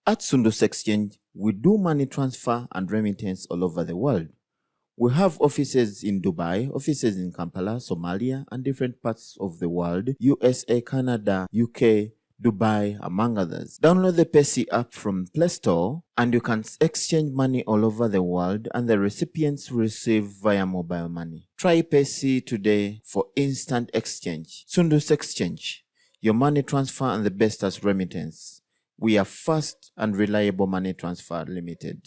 At Sundus Exchange, we do money transfer and remittance all over the world. We have offices in Dubai, offices in Kampala, Somalia, and different parts of the world, USA, Canada, UK, Dubai, among others. Download the Payc app from Play Store and you can exchange money all over the world and the recipients receive via mobile money. Try Payc today for instant exchange. Sundus Exchange, your money transfer and the best as remittance. We are fast and reliable money transfer limited.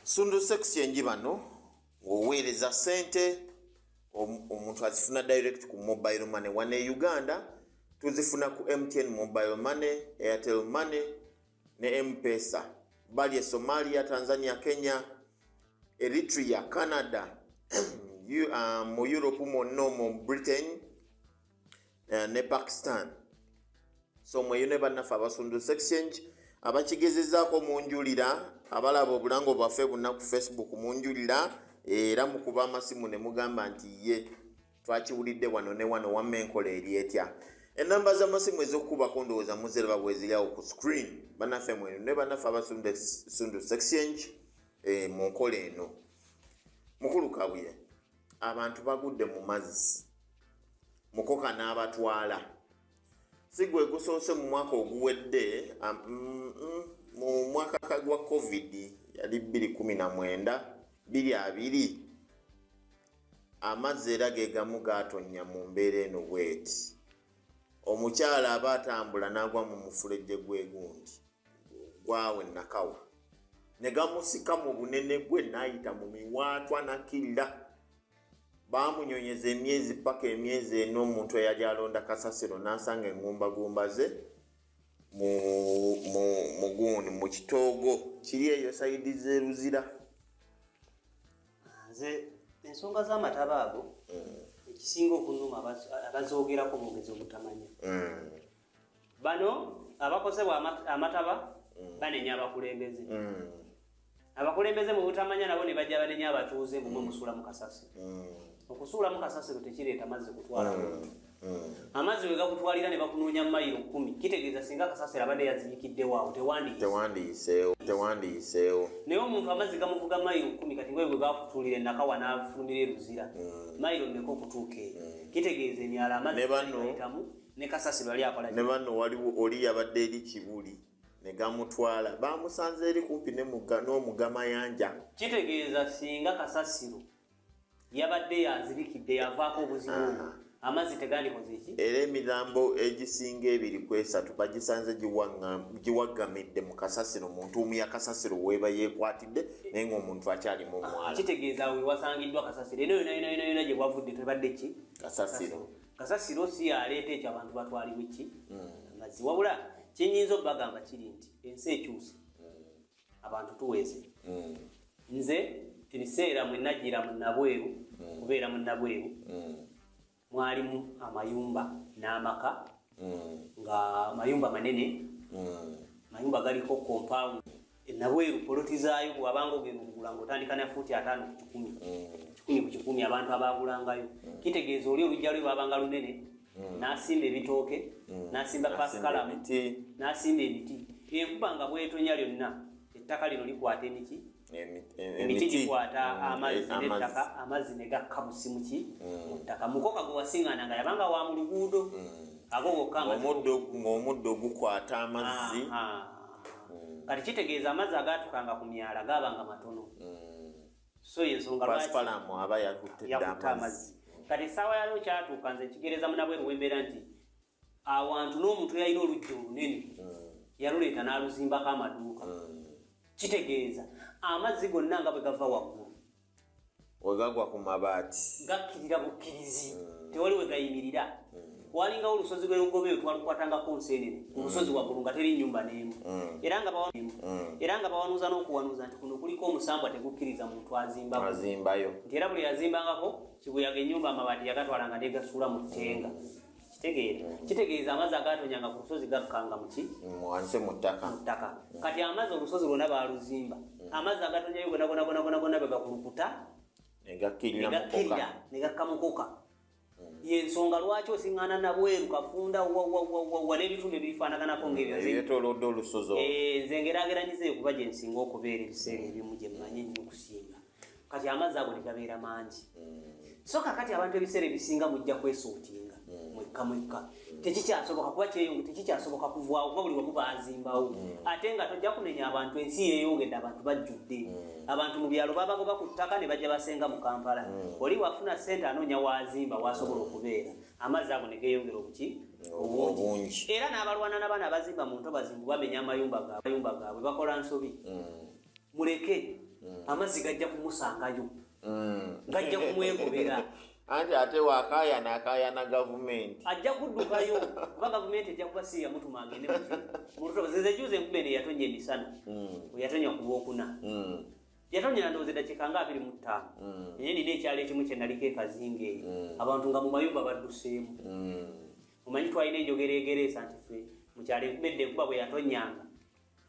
Sundus Exchange bano ng'oweereza ssente omuntu azifuna direct ku mobile money. Wano e Uganda tuzifuna ku MTN mobile money, Airtel Money ne M-Pesa. Bali e Somalia, Tanzania, Kenya, Eritrea, Canada, mu Europe mwonna, mu Britain ne Pakistan. So mweyune bannaffe aba Sundus Exchange. Abakigezezaako munjulira, abalaba obulango bwaffe bwonna ku Facebook munjulira, era mukuba amasimu ne mugamba nti ye twakiwulidde wano ne wano, wamma enkola eri etya? Enamba z'amasimu ez'okukubako ndowooza muziraba bweziri awo ku screen. Bannaffe mweyune bannaffe aba Sundus Exchange mu nkola eno. Mukulu Kabuye, abantu bagudde mu mazzi, mukoka n'abatwala. Si gwe gusoose. Mu mwaka oguwedde, mu mwaka gwa COVID, yali 2019, 2020, amazzi era ge gamu gaatonnya mu mbeera eno bweti. Omukyala aba atambula n'agwa mu mufulejje gw'egundi gwawe Nakawa, ne gamusika mu bunene gwe, n'ayita mu miwaatwa nakkirira. Baamunyonyeza emyezi paka emyezi ena. Omuntu eyali alonda kasasiro n'asanga eŋŋumbagumba ze mu gundi, mu kitoogo kiri eyo side z'e Luzira. Nze ensonga z'amataba ago, ekisinga okunnuma, abazoogerako boogeza obutamanya. Bano abakozebwa amataba banenya abakulembeze. Abakulembeze mu butamanya nabo ne bajja banenya abatuuze, mbu mwe musuula mu kasasiro. Okusuula mu kasasiro tekireeta mazzi kutwala muntu. Amazzi we gakutwalira ne bakunoonya mayiro 10, kitegeeza singa kasasiro abadde yazibikiddewo awo, tewandiyise. Tewandiyiseewo, tewandiyiseewo. Naye omuntu amazzi gamuvuga mayiro 10. Kati ngoyo bwe gakutuulira enakawa n'afulumira eruzira, mayiro mmeka okutuuka eyo? Kitegeeza emyala amazzi Ne bano- gayitamu ne kasasiro ali akola. Ne bano, waliwo oli yabadde eri Kibuli ne gamutwala, bamusanze eri kumpi ne n'omugga Mayanja. Kitegeeza singa kasasiro yabadde yazibikidde, yavaako obuzibu obwo, amazzi tegandikoze ki? Era emirambo egisinga ebiri ku esatu bagisanze giwaggamidde mu kasasiro, mu ntuumu ya kasasiro weeba yeekwatidde, naye ng'omuntu akyali mu mwala. Kitegeeza we wasangiddwa kasasiro eno yona yona yona yona gye bwavudde tebadde ki? Kasasiro. Kasasiro si yaleeta ekyo, abantu batwalibwe ki? Amazzi. Wabula kyenyinza obbagamba kiri nti ensi ekyuse, abantu tuweze. Nze ebiseera mwe najjira mu Nabweru, kubeera mu Nabweru, mwalimu amayumba n'amaka nga mayumba manene, mayumba galiko compound. Enabweru poloti zaayo bwabanga ogenda okugula ngaotandika na fuuti 50 ku 100, 100 ku 100. Abantu abagulangayo, kitegeeza oli olujja lwe lwabanga lunene, n'asimba ebitooke, n'asimba pasikalamu, emiti. N'asimba emiti. Enkuba nga bwetonya lyonna, ettaka lino likwata emiti. Emiti gikwata amazzi n'ettaka, amazzi ne gakka busi muki? Mu ttaka. Mukoka gwe wasiŋŋaananga yabanga wa mu luguudo, ago gokka amazzi. Ng'omuddo gukwata amazzi. Aha. Kati kitegeeza amazzi agaatukanga ku myala gaabanga matono. So yensonga lwaki Pasipalamu aba yakutte dda yakutte amazzi. Amazzi. Kati essaawa yaliwo kyatuuka, nze nkigereza munabweru wembeera nti awantu n'omuntu yalina oluggi olunene yaluleeta n'aluzimbako amaduuka. Kitegeeza amazzi gonna nga bwe gava waggulu, wegagwa ku mabaati, gakkirira bukkirizi, tewali we gayimirira. Walingawo olusozi lwe Lugobeyo, twalukwatangako nseenene ku lusozi waggulu nga teri nyumba n'emu, era nga bawanuuza n'okuwanuuza nti kuno kuliko omusambwa, tegukkiriza muntu azimbako. Azimbayo. Nti era buli yazimbangako kibuyaga, ennyumba amabaati yagatwalanga negasuula mu ttenga. Kitegeera, kitegeeza amazzi agatonyanga ku lusozi gakkanga muki? Wansi mu ttaka. Mu ttaka. Kati amazzi, olusozi lwonna baaluzimba, amazzi agatonyayo gona gona gona gona gona bwe gakulukuta, negakkirira mukoka. Negakkirira negakka mukoka. Yensonga lwaki osiŋŋaana nabweru, Kafunda, wawawawawa n'ebitundu ebifaanaganako ng'ebyo. Ebyetolodde olusozi olwo. Nze ngeraageranyiza kuba gye nsinga okubeera ebiseera ebimu, gye mmanyi ennyo okusinga. Kati amazzi ago ne gabeera mangi. So kakati abantu ebiseera ebisinga mujja kwesuutinga mwekka mwekka. Tekikyasoboka kuba kyeyonge, tekikyasoboka kuvaawo kuba buli wamu bazimbawo. Ate nga tojja kunenya abantu, ensi yeeyongedde, abantu bajjudde. Abantu mu byalo babagoba ku ttaka ne bajja basenga mu Kampala. Oli wafuna ssente anoonya waazimba wasobola okubeera, amazzi ago ne geeyongera obuki? Obungi. Era n'abalwana n'abaana abazimba mu ntobazi mbu bamenya amayumba gaabwe, amayumba gaabwe bakola nsobi. Muleke, amazzi gajja kumusangayo, gajja kumwegobera. Anti ate wakaayana akaayana gavumenti. Ajja kuddukayo kuba gavumenti ejja kuba si yamutuma agende muki mu lutobazi. Nze juzi enkuba eno yatonya emisana, yatonya ku Lwokuna. Yatonya ndowooza eddakiika nga 25. Naye nina ekyalo ekimu kye naliko ekazinga eyo, abantu nga mu mayumba badduseemu. Omanyi twalina enjogera egereesa nti ffe mukyalo enkuba edda, enkuba bwe yatonyanga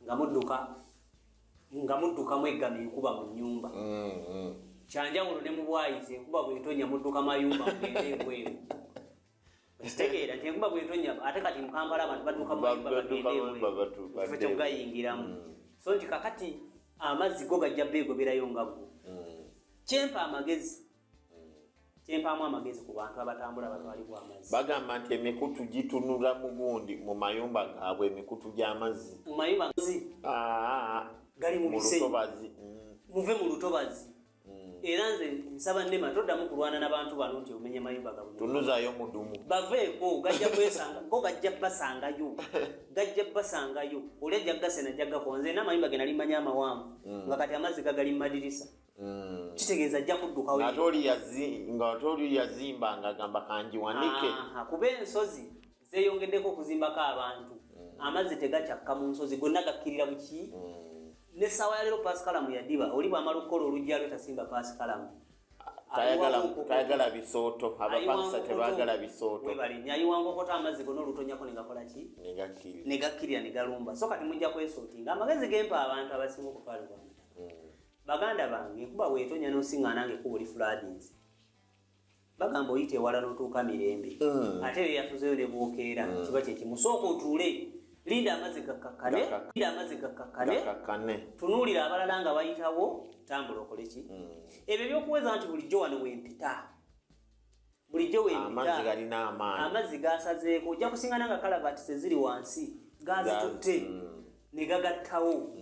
nga mudduka mweggama enkuba mu nnyumba. Kyanjawulo ne mu Bwayizi, enkuba bwetonya mudduka mayumba mugende ebweru. Okitegeera nti enkuba bwetonya, ate kati mu Kampala abantu badduka mu mayumba Badduka bagende mayumba ebweru kifo badde kyokugayingiramu. So nti kakati amazzi go gajja beegoberayo nga go. Kyempaamu amagezi ku bantu abatambula batwalibwa amazzi. Bagamba nti emikutu gitunula mu gundi mu mayumba gaabwe, emikutu gy'amazzi. Mu mayumba zi gali mu mu bisenyi. Lutobazi. Muve mu lutobazi. Era nze nsaba NEMA toddamu kulwana n'abantu bano nti omenya mayumba gabwe. Tunuzaayo mudumu. Baveeko, gajja kwesanga go, gajja basangayo, gajja basangayo. Oli ajja gasena, ajja gakola. Nze n'amayumba ge nali manya amawanvu nga kati amazzi gagali mu madirisa, kitegeeza ajja kuddukawo. Ng'ate oli yazimba ng'agamba kangiwanike. Aha, kuba ensozi zeeyongeddeko okuzimbako abantu, amazzi tegakyakka mu nsozi, gonna gakkirira buki. N'essaawa ya leero paasikalamu yadiba. Oli bw'amala okukola olujja lwe tasimba paasikalamu. Tayagala bisooto, abapangisa tebaagala bisooto. Webale, ayiwa nkokota, amazzi gonna olutonyako ne gakola ki? Ne gakkirira. Ne gakkirira ne galumba. So kati mujja kwesootinga. Amagezi gempa abantu abasinga okutwalibwa amataka, baganda bange, enkuba bwetonya n'osiŋŋaana nga ekkubo li floodings, bagamba oyita ewala n'otuuka mirembe. Ate eyo yasuzeyo ne bwokeera kiba kyekimu. Sooka otuule, linda amazzi gakkakkane. Linda amazzi gakkakkane. Gakakkane. Tunuulira abalala nga bayitawo, tambula okole ki. Ebyo ebyokuweza nti bulijjo wano wempita, bulijjo Amazzi wempita, galina amaanyi. Amazzi gasazeeko, ojja kusingana nga culverts eziri wansi gazitutte ne gagattawo.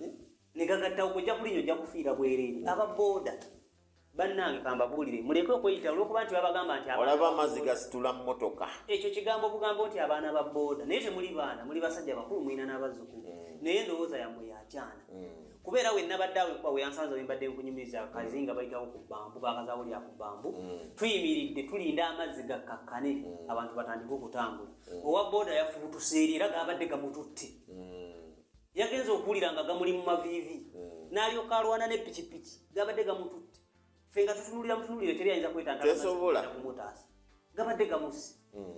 Eh? Ne gagattawo, ojja kulinya, ojja kufiira bwereere. Ababooda bannange, kambabuulire, muleke okweyita olwokuba nti babagamba nti abaana Olaba ba amazzi booda. Gasitula mmotoka. Ekyo kigambo bugambo nti abaana ba booda, naye temuli baana, muli basajja bakulu, mulina n'abazzukulu, naye endowooza yammwe yakyana. Kubeera we nabadde awo enkuba weyansanze, wembadde nkunyumiriza akazinga bayitawo ku bambu, bakazaawo lya ku bambu. Tuyimiridde tulinda amazzi gakkakkane, abantu batandike okutambula. Owa booda yafubutuse eri era gabadde gamututte. Yagenza okuwulira nga gamuli mu maviivi, n'alyoka alwana n'epikipiki. Gabadde gamututte. Ffe nga tutunulira mutunulire, teri ayinza kwetantala amazzi Tesobola. kugenda kumutaasa, gabadde gamusse.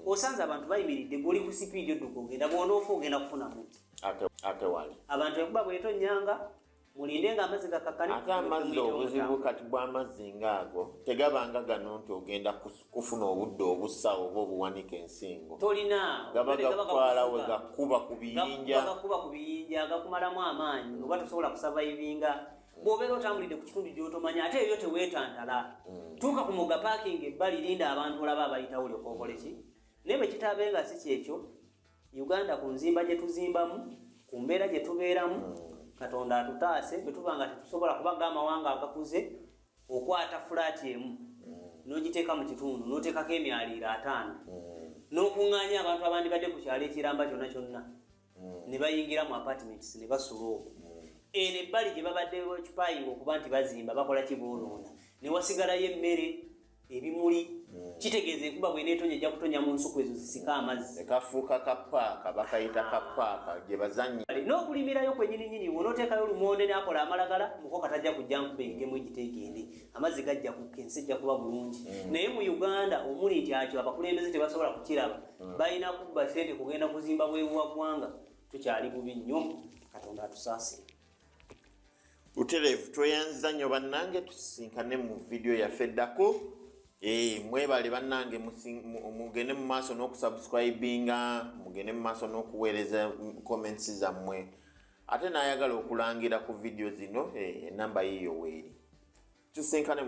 Osanze abantu bayimiridde, gweoli ku sipiidi odduka ogenda, bw'onoofa ogenda kufuna muti. Ate wali Abantu enkuba bwetonyanga mulinde nga amazzi gakakkane. Ate amazzi, obuzibu kati bw'amazzi ngaago tegabanga gano nti ogenda kufuna obudde obussa oba obuwanika ensingo. Tolina. Gaba Gaba gakutwala we gakufuga. gakuba ku biyinja. Gakuba ku biyinja, gakumalamu amaanyi oba tosobola kusurvivinga bw'obeera otambulidde ku kitundu gy'otomanya. Ate ebyo teweetantala, tuuka ku mugga, parking ebbali, linda abantu olaba abayitawo olyoka okole ki. Naye bwe kitaabe nga si kyekyo, Uganda ku nzimba gye tuzimbamu, ku mbeera gye tubeeramu, Katonda atutaase. Bwe tuba nga tetusobola kubaga amawanga agakuze, okwata fulaati emu n'ogiteeka mu kitundu n'oteekako emyaliiro 50 n'okuŋŋaanya abantu abandibadde ku kyalo ekiramba kyonna kyonna ne bayingira mu apartments ne basula okwo. Eno ebbali gye babadde kipayinga okuba nti bazimba, bakola ki, boonoona ne wasigalayo emmere, ebimuli. Kitegeeza enkuba bw'eneetonya ejja kutonya mu nsuku ezo zisika amazzi. Ekafuuka kapaaka, bakayita kapaaka gye bazanyi. N'okulimirayo kwenyininyini, bw'onooteekayo olumonde n'akola amalagala, mukoka tajja kujja nkuba eyitemu egiteegende, amazzi gajja kukka, ensi ejja kuba bulungi. Naye mu Uganda omuli nti akyo abakulembeze tebasobola kukiraba, balina kubba sente kugenda kuzimba bweru wa ggwanga. Tukyali bubi nnyo, Katonda atusaasire. Butereevu, tweyanziza nnyo bannange, tusisinkane mu vidiyo yaffe eddako. Mwebale bannange, mugende mu maaso n'okusubscribinga, mugende mu maaso n'okuweereza comments zammwe. Ate n'ayagala okulangira ku vidiyo zino, enamba yiyo weeri. Tusinkane.